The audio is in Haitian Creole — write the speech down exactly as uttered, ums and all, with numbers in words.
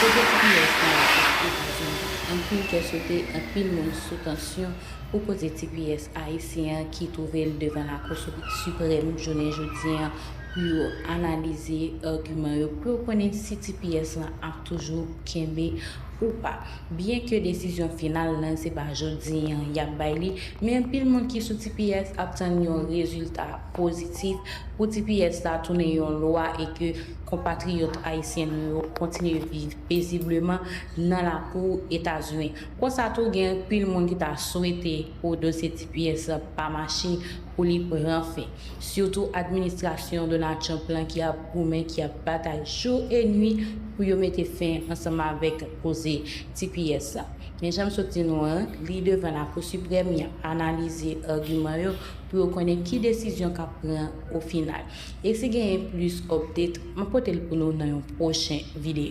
Koze T P S nan Etazini, anpil kè sote, anpil moun sou tansyon pou koze T P S ayisyen an ki twouve l devan Lakou Suprèm jounen jodi an pou yo analize agiman yo, pou yo konnen si T P S lan ap toujou kenbe ou pa. Byenke desizyon final lan se pa jodi an y ap bay li, men anpil moun ki sou T P S ap tann yon rezilta pozitif pou T P S la tounen yon lwa e ke konpatriyòt ayisyen nou yo kontinye viv pezibleman nan lakou Etazini. Konsa tou, gen anpil moun ki ta swete pou dosye T P S pa mache, pou li pran fen. Sitou administrasyon Donald Trump lan ki ap goumen, ki ap batay jou e nwi pou yo mete fen ansanm avèk koze T P S la. Men jan m sot di nou an, li devan Lakou Siprèm, y ap analize agiman yo pou yo konnen ki desizyon k ap pran o final. E si genyen plis update, m ap pote l pou nou nan yon pwochen videyo.